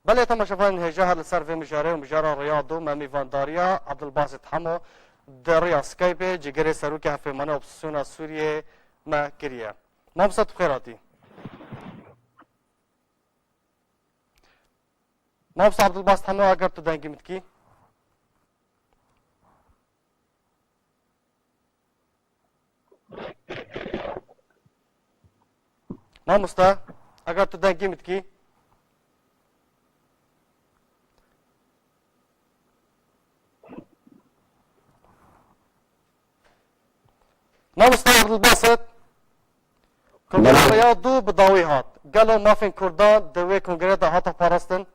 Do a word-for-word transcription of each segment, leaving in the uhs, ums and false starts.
Belê, temaşevanên hêja, her li ser vê mijarê û mijara Riya du me mîvandariya Abdulbasit Hemo di riya Skypeê, cîgirê serokê Hevpeymanê Opozîsyona Sûriyê me kiriye. Mamoste, tu xêr hatî. Mamoste Abdulbasit Hemo, eger tu dengê min dikî. Mamoste, eger tu dengê min dikî. Mamoste Abdulbasit, Kongreya Belê. Riya du bi dawî hat. Gelo mafên Kurdan di wê kongreyê de hate parastin?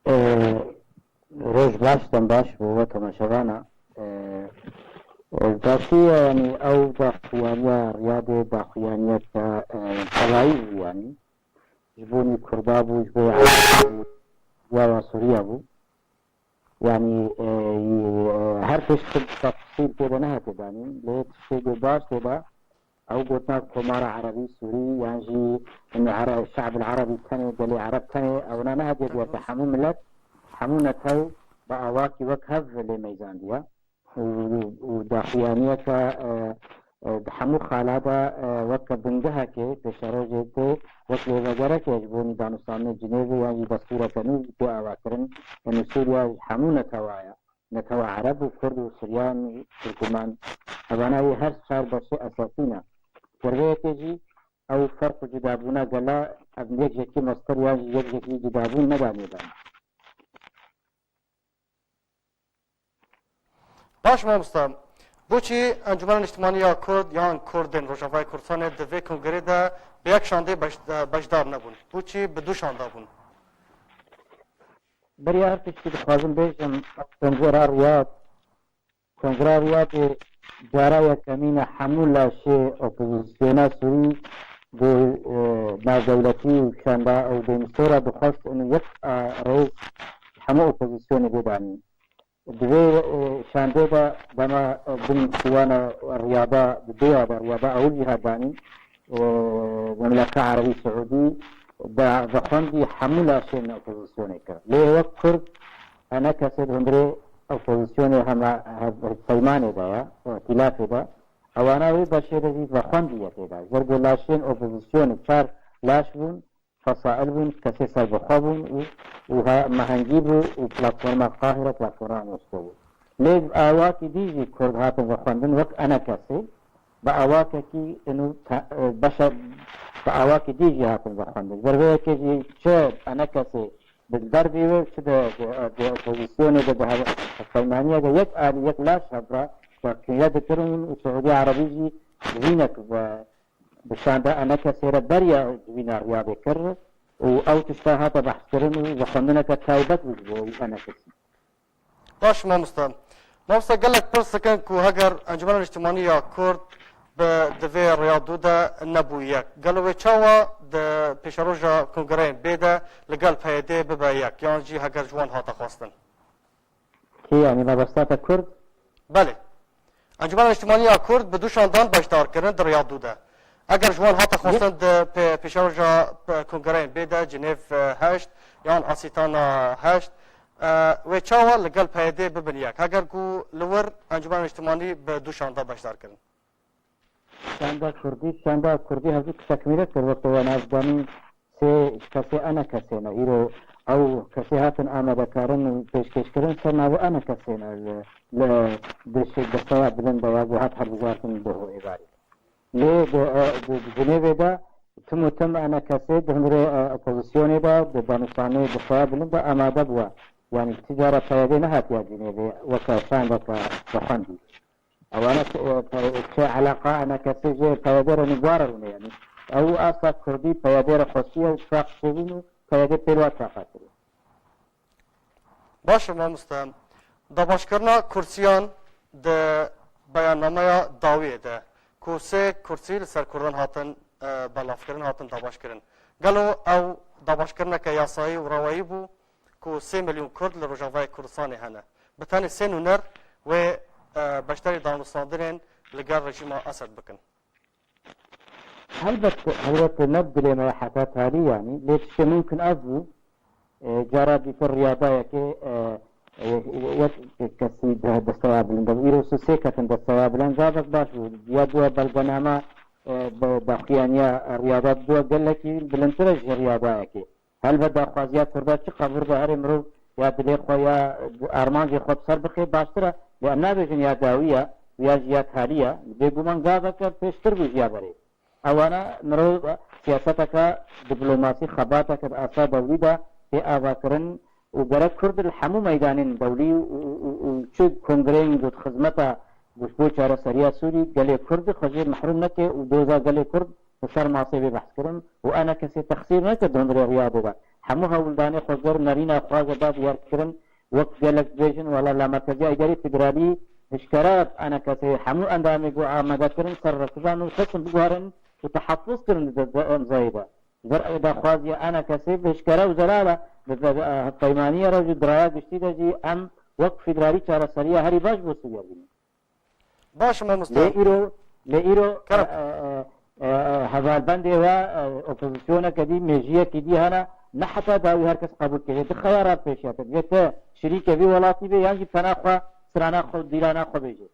Ee, Roj baş, dem baş bo we temaşevana. Ee, e, rastî ye, yanî ew daxuyaniya Riyadê daxuyaniyeke, e, telayî bû, yanî ji bo nî Kurda bû, ji bo Ereba bû, ya wa Sûriya bû. Yanî, e, e, her tişt tefsîl tê de nehate danîn, lê tiştê ku baş tê de, ew gotina Komara Erebî Sûrî yan jî ino Ere-, Şe'bil Erebî tenê, gelê Ereb tenê, ewna nehatiye diyar ke hemû milet, hemû netew bi awakî wek hev lê meyzandiye û, û daxuyaniyeke, e, e, di hemû xala de, e, weke bingehekê pêşerojê tê, wek lêvegereke ji bo nî danûstandinê Cinêvê yan jî destûreke nû tê avakirin. Yanî Sûriya ji hemû netewa ye. Netewa Ereb û Kurd û Suryan û Tirkmen, evana yê her çar beşê esasî ne. Ji ber vê yekê jî ew ferq û cudabûna gela ev yek jekî mestir yan jî yek jekî cudabûn nedanî bana. Baş mamoste, boçî Encûmena Niştimanî ya Kurd yan Kurdên Rojavayê Kurdistanê di vê kongrê de bi yek şandê beş-, beşdar nebûn? Boçî bi du şanda bûn? Beriya her tiştî dixwazim bêjim, Kongra Riyad, Kongra Riyadê cara yekemîn e hemû laşê opozîsyona Sûrî bi, e, navdewletî û şanda ew demîstora dixwest û yek, e, rêz hemû opozîsyonê bêdanîn. Di vê, e, şandê de dema, e, bin şiwana riyada, di dêya de riyada ewil jî hat danîn, e, Memleka Erebî Siûdî de vexwendî hemû laşên opozîsyonê kir. Lê wek Kurd, enekesê di hundirê opozîsyonê hema hev-, hevpeymanê de ye, îtîlafê de. Ewana wê beşê de jî vexwendî yekê de. Ji ber ku laşên opozîsyonê çar laş bûn, fesail bûn, kesê serbixwe bûn û, û ha-, mehengî bû û platforma Qahire platforma Moskow bû. Lê bi awakî dî jî Kurd hatin vexwendin wek enekesê, bi awakekî ino te-, e, beşe, bi awakî dî jî hatin vexwendin. Ji ber vê yekê jî çi enekesê di derdê wê, çi di, di, di opozîsyonê de, di hev-, hevpeymaniyê de yek alî, yek laş hev re teqîye dikirin û Siûdî Erebî jî civînek ve bi şanda enekesê re beriya civîna Riyadê kir û ew tişta hate behskirin û vexwendineke taybet bû ji bo enekesî. Baş mamoste. Mamoste, gelek pirs dikin ku heger Encûmena Niştimanî ya Kurd bi di vê Riya du de nebû yek, gelo wê çawa di pêşeroja kongreyên bê de li gel P Y D'ê bibe yek, yan jî heger ji wan hate xwestin? Kî, yanî mebesta te Kurd? Belê. Encûmena Niştimanî ya Kurd bi du şandan beşdar kirin di Riya du de. Eger ji wan hate xwestin di pê-, pêşeroja, e, kongreyên bê de Cinêv, e, heşt yan Asîtana heşt, e, wê çawa li gel P Y D'ê bibin yek? Heger ku li wir Encûmena Niştimanî bi du şanda beşdar kirin. Şanda Kurdî, şanda Kurdî hevdû tekmîle kir, wek te wana ez danî sê kesê enekesê ne. Îro ew kesê hatin amadekarin û pêşkêşkirin ser navê enekesê ne li, li dişê desteya bilind de ya ku hat hilbijartin bi ho êvarî. Lê di, e, di, di Cinêvê de tim û tim enekesê di hundirê, e, opozisyonê de, di danûstanê desteya bilind de amade bûye. Yanî ti cara P Y D nehatiye Cinêvê weke şandeke vexwendî. Ewana, e, pe-, çi eleqa enekesê ji P Y D re nî bû re rûne, yanî. Ew asta Kurdî P Y D re xwestiye û tifaq çêbûn û P Y D pêl wa tifaqa kiriye. Baş e, mamoste. Dabaşkirina kursiyan di beyannameya dawiyê de, ku sê kursî li ser Kurdan hatin, e, belavkirin, hatin dabaşkirin. Gelo ew dabaşkirineke yasayî û rewayî bû? Ku sê milyon Kurd li Rojavayê Kurdistanê hene. Bi tenê sê nûner wê, e, beşdarî danûstandinên li gel rejîma Esed bikin. Helbet, helbet ne bi dilê me heta tarî yanî, lê tiştê mumkin ev bû. E, cara dîtir riyadayekê, e, e, wek kesî de-, desteya bilind e. Îro sê ketin desteya bilind, gavek baş bû. Ya duwa belgename, e, be-, daxuyaniya riyada duwa gelekî bilindtir e ji riyadayekê. Helbet daxwaziya Kurda çi qebûr be, herê mirov ya dilê xwe ya armancê xwe bi ser bixê baştir e. Lê em nabêjin ya dawî ye, ya jî ya talî ye. Bêguman gaveke pêştir bû ji ya berê. Ewana mirov siyaseteke diplomasî, xebateke di asta dewlî de tê avakirin û gerek Kurd li hemû meydanên dewlî û, û, û, û çi kongreyên ku di xizmeta ku ji bo çareseriya Sûrî gelê Kurd xwe jê mehrûm neke û doza gelê Kurd li ser masê bê behs kirin û ENKSê texsîr neke di hundirê riyadê de. Hemû hewldanê xwe kir, nerîna xwe jê da diyar kirin, wek gelek dibêjin, wela la Merkeziya Îdarî Federalî hişkere ENKSê hemû endamê ku amade kirin ser rêkujandin û xistin biguherin û tehaffuz kirin di, di, di emzayê de. Ji ber daxwaziya ENKSê bi hişkere û zelal e, bi, bi, bi, hevpeymaniye re jî di raya giştî de jî em wek federalî çareseriya herî baş bo Sûriye bînin. Baş e mamoste. Lê îro, lê îro, Kerem. e, e, e, e, hevalbendê we, e, opozisyoneke dî, mêjiyekî dî hene, ne heta dawî her kes qebûl kiriye. Di xeyara pêşiya te. Dibê te şirîkê vî welatî bê, yan jî pena xwe, strana xwe, dîlana xwe bêje.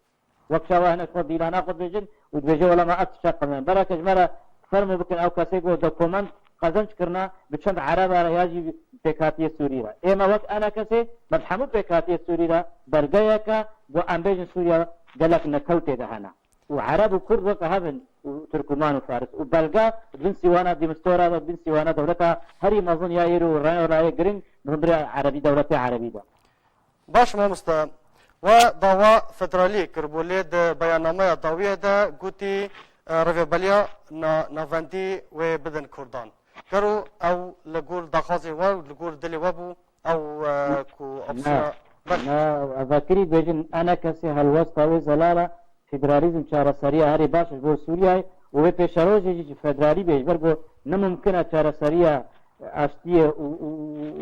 Wek çawa hinek xwe dîlana xwe dibêjin û dibêje, wela me ev tişta qebûl. Bereke ji me re fermo bikin, ew kesê ku dokument qezenc kirine bi çend Ereba re ya jî pêkhatiyê Sûrî re. Ê me wek ENKSê, me bi hemû pêkhatiyê Sûrî re belgeyeke ku em bêjin Sûriye gelek nekewtê de hene. Û Ereb û Kurd weke hev in û Tirkûman û Faris. Û belge di bin sîwana Dîmistora de, di bin sîwana dewleta herî mezin ya îro û rayê rayê giring di hundirê Erebî, dewletê Erebî de. Baş mamoste, we dawa federaliyê kiribû, lê di beyannameya dawiyê de gotî, e, rêveberiya na-, navendî wê bidin Kurdan. Gero ew li gor daxwazê we û li gor dilê we bû, ew, e, ku opsiya... Ne, ne, evakirî dibêjin, ENKSê helwesta wê zelal e, federalîzm çareseriya herî baş ji bo Sûriyeyê û wê pêşerojê jî ji federalî bê, ji ber ku ne mumkin e çareseriya aştiyê û, û,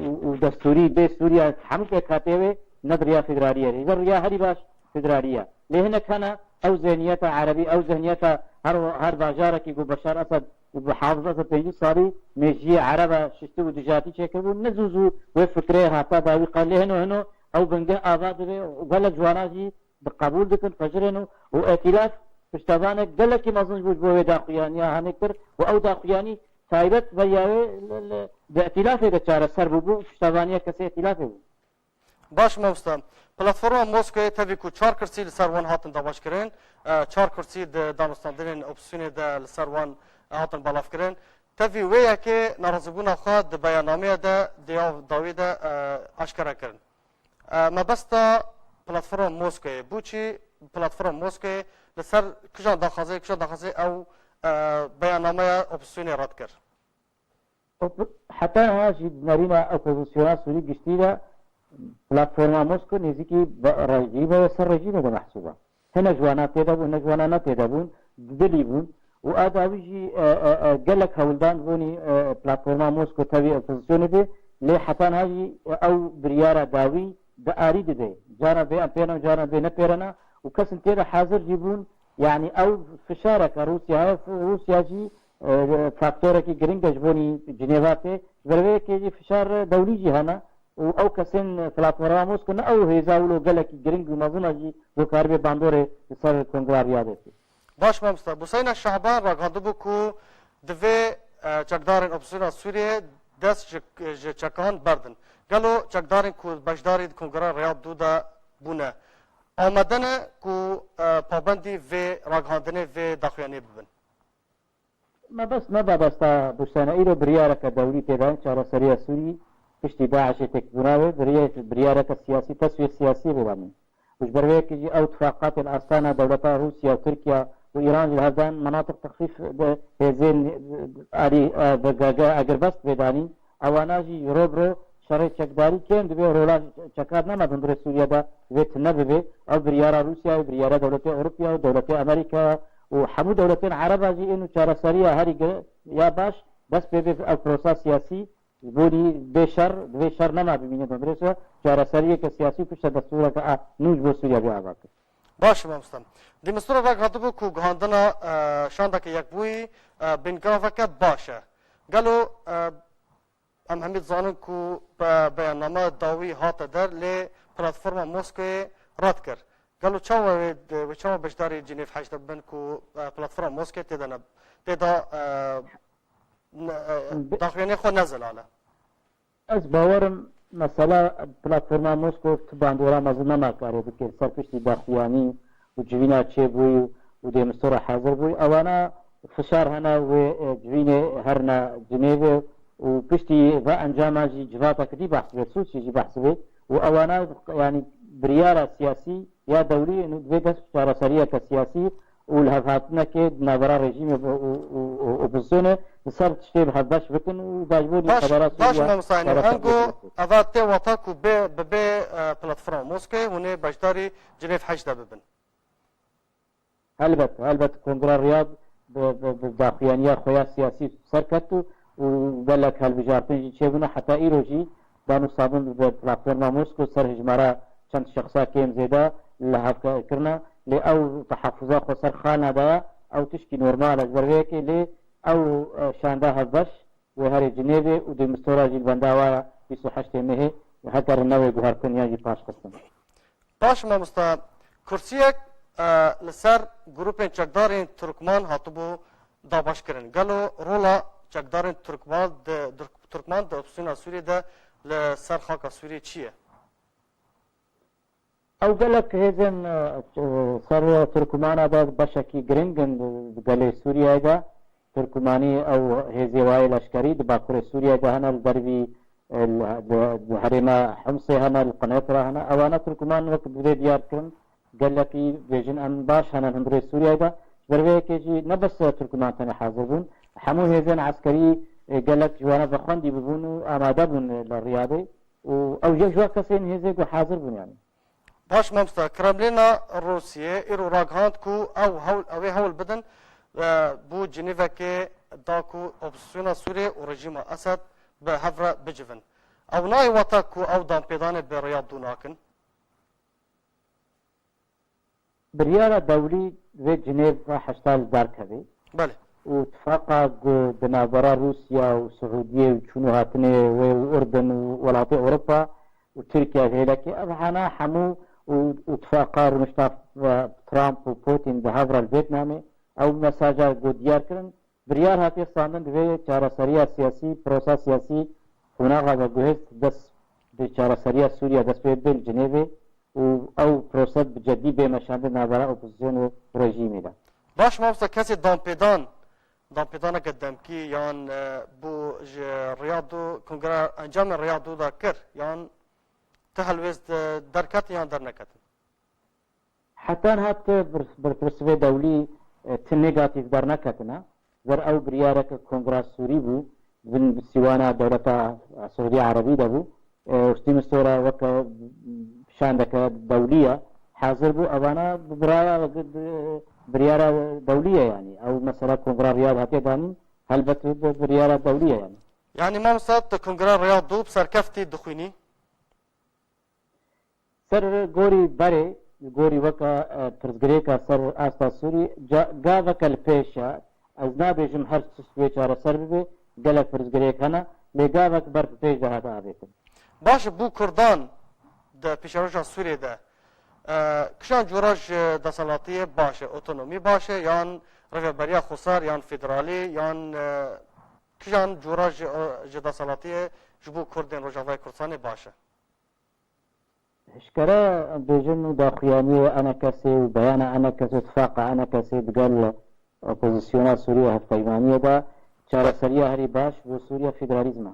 û, û destûrî bê Sûriye hemû pêkhateyê wê ne di riya federaliyê re. Ji ber riya herî baş federalî ye. Lê hinek hene ew zihniyeta erebî, ew zihniyeta her, her bajarekî ku Beşar Esed û bi Hafiz Esed pêncî salî mêjiyê erebe şiştibû, dijatî çêkiribû, ne zû zû wê fikrê hata dawî qe. Lê hino hino ew bingeh ava dibe û gelek ji wana jî di qebûl dikin, dixweşirin û, û îtîlaf piştevanek gelekî mezin ji bo, ji bo wê daxuyaniya hanê kir û ew daxuyanî taybet beriya wê li, li, di îtîlafê de çareser bûbû û piştevaniya kesê îtîlafê bû. Baş mamoste. Platforma Moskoyê tevî ku çar kursî li ser wan hatin dabeşkirin, e, çar kursî di danûstandinên opozîsyonê de li ser wan hatin belavkirin. Tevî wê yekê narazîbûna xwe di beyannameyê de di ya dawî de, e, aşkere kirin. E, mebesta Platforma Moskoyê, bû çi Platforma Moskoyê li ser kîjan daxwazê, kîjan daxwazê ew, e, beyannameya opozîsyonê red kir? Op-, heta niha jî di nerîna opozisyona Sûrî giştî de Platforma Mosko nêzîkî be-, rejîme ye, ser rejîmê de mehsûb e. Hinek ji wana tê de bûn, hinek ji wana ne tê de bûn, didilî bûn. Û a dawî jî, e, e, e, gelek hewldan bûnî, e, Platforma Mosko tevî opozisyonê bê, lê heta niha jî, e, ew biryara dawî di arî dide. Cara bê em pêrin, cara bê nepêrene û kesin tê de hazir jî bûn. Yanî ew fişareke Rûsya heye, Rûsya jî, e, faktorekî giring e ji bonî Cinêva tê. Ji ber vê yekê jî fişar dewlî jî hene û ew kesên Platforma Mosko ne ew hêza wilo gelekî giring û mezin e jî ku karibe bandorê li ser kongra riyadê tê. Baş mamoste. Buseyna Şaban ragihandibû ku divê, e, çekdarên opozisyona Sûriyê dest ji, ji çekan berdin. Gelo çekdarên ku beşdarî di Kongra Riyad du de bûne, amade ne ku, e, pabendî vê ragihandinê, vê daxuyaniyê bibin? Mebest ne mebesta Buseyna. Îro biryareke dewlî tê de, çareseriya Sûrî piştî DAIŞê têkbûna wê, biryar-, biryareke siyasî, teswiyê siyasî bê. Û ji ber vê yekê jî ew tifaqatên astana dewleta Rûsya û Tirkiye û Îran jî li hev dan menatiq texfîf de hêzên alî, e, B G G agirbest bê danîn. Ewana jî ro bi ro şerê çekdarî kêm dibe, rola çekar nema di hundirê Sûriye de divê tune bibe. Ew biryara Rûsya ye, biryara dewletê Ewropa ye û dewletê Amerîka ye û hemû dewletên Ereba jî ên û çareseriya herî gi-, ya baş dest pê bê ev prosa siyasî. Ji bo nî bê şer, divê şer nema bimîne, demrêse çareseriyeke siyasî û piştre destûreke a nû ji bo Sûriye bê ava kir. Baş e, mamoste. Di Mistura ragihatibû ku guhandina, e, şandeke yekbûyî, e, bingaveke baş e. Gelo, e, em hemî dizanin ku be-, beyanname dawî hate der, lê platforma Moskoyê red kir. Gelo çawa wê, wê çawa beşdarî Cinêv heşt de bibin ku, e, platforma Moskoyê tê de ne, tê de, e, ne, e, Bi- daxuyaniyê xwe ne zelal e? Ez bawerim mesela platforma Moskow tu bandora mezin nema karê bike li ser piştî daxuyanî û civîna çêbûyî û dê mistora hazir bûyî. Ewana fişar hene wê, e, civînê herine Cinêvê û piştî va encama jî civatek dî behs bê, Sûçî jî behs bê û ewana, yanî, biryara siyasî ya dewlî, yanî, divê dest çareseriyeke siyasî û li hevhatinekê di navbera rejîmê û, û, û, û opozisyonê li ser tiştê bi hevbeş bikin û da ji bo Baş, qedara baş Sûriya mamoste, yanî çareseriyê ango bikin. Eva tê wata ku bê, bi bê, e, platforma Moskeyê hûn ê beşdarî Cinêv heşt de bibin? Helbet, helbet Kongra Riyad bi, bi, bi daxuyaniya xwe ya siyasî serket û, û gelek hilbijartin jî çêbûne. Heta îro jî dan û sabûn bi platforma Mosko ser hijmara çend şexsa kêm zêde li hev ke-, kirine. Lê ew tehafuza xwe ser xalina daye, ew tişkî normal e. Ji ber vê yekê lê ew, e, şanda hevbeş wê herê Cinêvê û dê mistora jî li benda wa ya bîst û heştê mehê heke rine wê guhertin yan jî paşxistin. Baş mamoste, kursiyek, e, li ser grûpên çekdarên Turkman hatibû dabeşkirin. Gelo rola çekdarên Turkman di, Turk-, Turkman di opsiyona Sûriyê de li ser xaka Sûriyê çi ye? Ew gelek hêzên, e, ser Turkmana de beşekî giring in di gelê Sûriyeyê de. Turkmanî ew hêzê wayê leşkerî di bakurê Sûriyeyê de hene, li dervî, e, li, di, di herêma Himsê hene, li Qinêtra hene. Ewana Turkman wek divê diyar kirin, gelekî bêjin em baş hene hundirê Sûriyeyê de. Ji ber vê yekê jî ne bes Turkman tenê hazir bûn, hemû hêzên eskerî, e, gelek ji wana vexwendî bibûn û amade bûn li Riyadê. Û ew yek ji wan kesên hêzê ku hazir bûn, yanî. Baş mamoste, Kremlîna Rûsiyê îro ragihand ku ew hewl, ew ê hewl bidin, e, bo Cinîvekê da ku opozîsyona Sûriyê û rejîma Esed bi hev re bicivin. Ew nayê wata ku ew danpêdanê bi Riyad dû nakin? Biryara dewlî vê Cinêv heşta li derkevê Belê. û tifaqa ku di navbera Rûsya û Siûdiyê û çûn û hatinê wê û Urdun û welatê Ewropa û Tirkiye hêlekê ev hena hemû û, û tifaqa rûnişta, e, Trump û Putin bi hev re li Vêtnamê ew mesaja ku diyar kirin. Biryar hatiye standin divê çareseriya siyasî, prosa siyasî qonaxa ve guhêst dest bi çareseriya Sûriye dest pê bê li Cinêvê û ew prose bi cedî bê meşandin navbera opozîsyon û rejîmê de. Baş mamoste, kesê danpêdan, danpêdaneke demkî yan, e, bû ji Riyad û kongre encamên Riyad û de kir yan ti helwêst, e, derketin yan derneketin? Heta niha ti bir-, berpirsivê dewlî, e, ti negatîf derneketine. Wer ew biryareke Kongra Sûrî bû, bin sîwana dewleta Siûdî Erebî de bû. E, Husnî Mistora weke şandeke dewlî ye, hazir bû. Evana bi biraya, bi, bi, biryara dewlî ye, yanî. Ew mesela Kongra Riyad hatiye danîn, helbet bi biryara dewlî ye, yanî. Yanî mamosta, tu Kongra Riyad du bi serkeftî dixwînî? Ser gorî berê, gorî weke, e, pirsgirêka ser asta Sûrî, ca-, gaveke li pêş e. Ez nabêjim her tişt wê çareser bibe, gelek pirsgirêk hene, lê gavek ber bi pêş de hate avêtin. Baş e, bo Kurdan di pêşeroja Sûriyê de, e, kîjan cora ji desthilatiyê baş e? Otonomî baş e, yan rêveberiya xwesar, yan federalî, yan, e, kîjan cora ji, e, ji desthilatiyê ji bo Kurdên Rojavayê Kurdistanê baş e? Hişkere em bêjin û daxuyaniyê ENKSê û beyana ENKSê û tifaqa ENKSê digel opozisyona Sûriyê hevpeymaniyê de çareseriya herî baş bo Sûriye federalîzm e.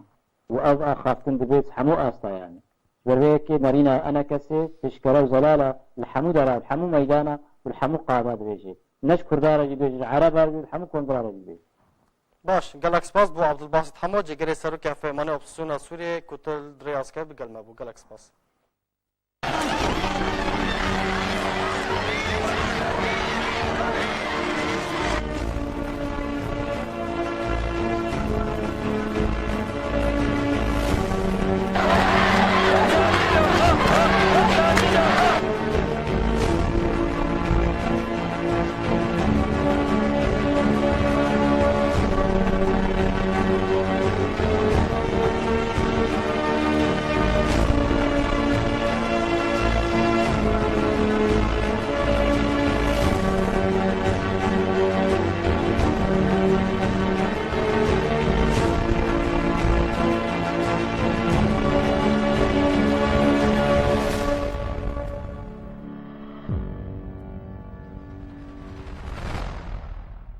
Û ev axaftin dibe ji hemû asta, yanî. Ji ber vê yekê nerîna ENKSê hişkere û zelal e li hemû dera, li hemû meydana û li hemû qada dibêje. Ne ji Kurda re jî bêje, ji Ereba re jî, ji hemû kongora re jî bêje. Baş, gelek spas bo Abdulbasit Hemo, cîgirê serokê Hevpeymanê Opozîsyona Sûriyê ku tu li rêya Skype gel me bû. Gelek spas.